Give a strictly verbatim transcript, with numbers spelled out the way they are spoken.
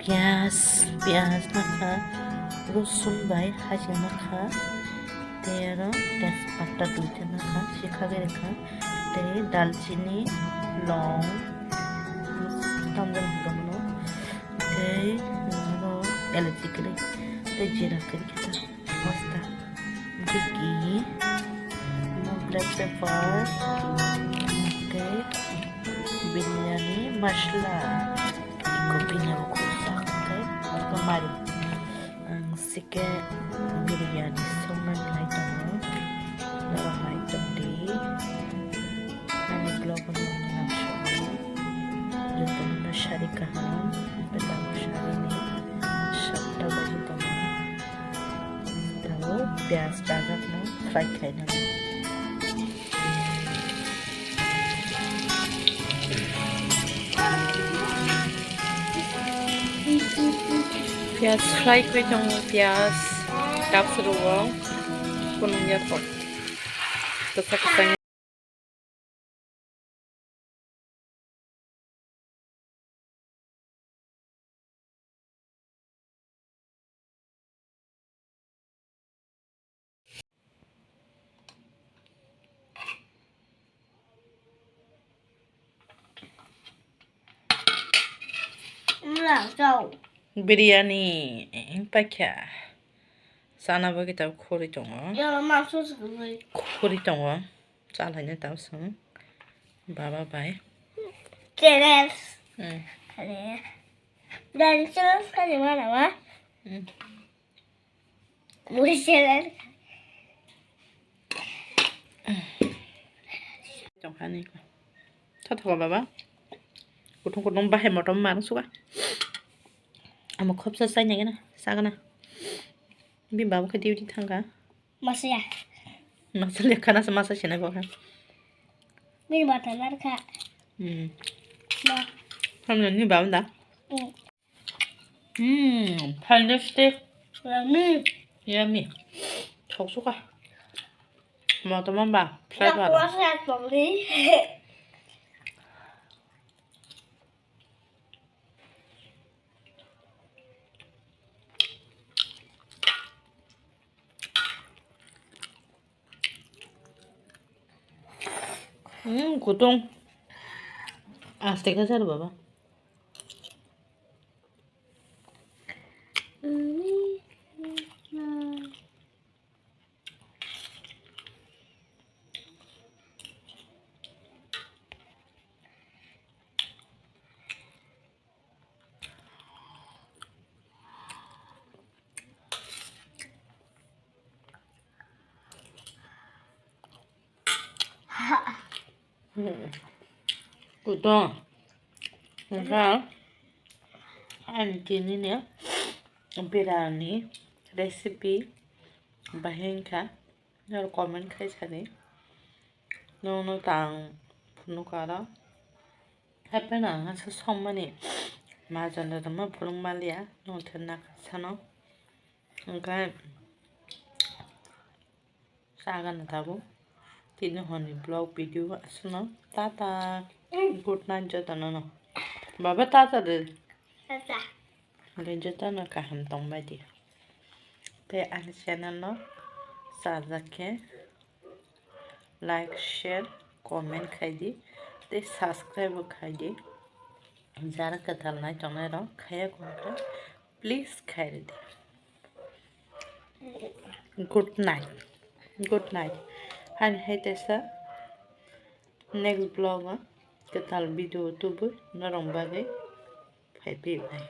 Piyaj, piyaj nakha, rosun bai haching nakha, tei aro tejpatta duita nakha, sikha berikha, tei dalchini, long, tamjani hinwi mano, tei aro elaichi kwrwi, tei jeera kwrwi khe ta. Pasta, ghee, black pepper, tei biryani masala. Iko bini ukhuk sak tei iko mari. Ang sike biryani songnani nai tongo. Norok nai tongdi. Ani vlog no nang sogwi. Jotono no sari kaham. Belai no sari ni satta baji tongo. Tabo piyaj rajak no fry khainani. Piyaj fry khe tongo, piyaj tapsoro o kunung ya kok. Kwchak kwchak. Biryani, eh, pakya. Sana bagwi tabuk khuri tongo. Khuri tongo. Chalaina tabuk song. Baba bai. Challenge. Hmm. Kare. Dan challenge kare mana ma? Hmm. Muri challenge. Tongkha ni ko. Tha thoka baba. Kutung kutung bahai motom mang suka. Amo khopsa sai nai gana, sagana. Bi baba khe duty thangka. Masaya. Masaya khana se masa sina ko kha. Bini bata lar kha. Hmm. Ba. Hamna ni baba da. Hmm. Hmm, fantastic. Yummy. Yummy. Thok suka. Motom ba, flat ba. Hmm, kutung. Aste khe sar baba. Kutung. Wngkha ani tini ni biryani recipe bahai wngkha. Norok comment khai sadi. Nono tang phunukha aro. Hapheno ang asa songmani majanda tongma phunuk manliya. Nono thwna sano. Hwnkhe sagana tabuk. Tini horni vlog video aswkno. Tata. Good night jotono no. Baba tata de. Tata. Hwnkhe jotono kaham tongbai di. Tei ani channel no chajak khe like, share, comment khai di. Tei subscribe bo khai di. Jara kwtal nai tongnai rok khaiya khe please khai di. Good night. Good night. Ani hai teisa next vlog o kwtal video tubui norok bagwi phai phai.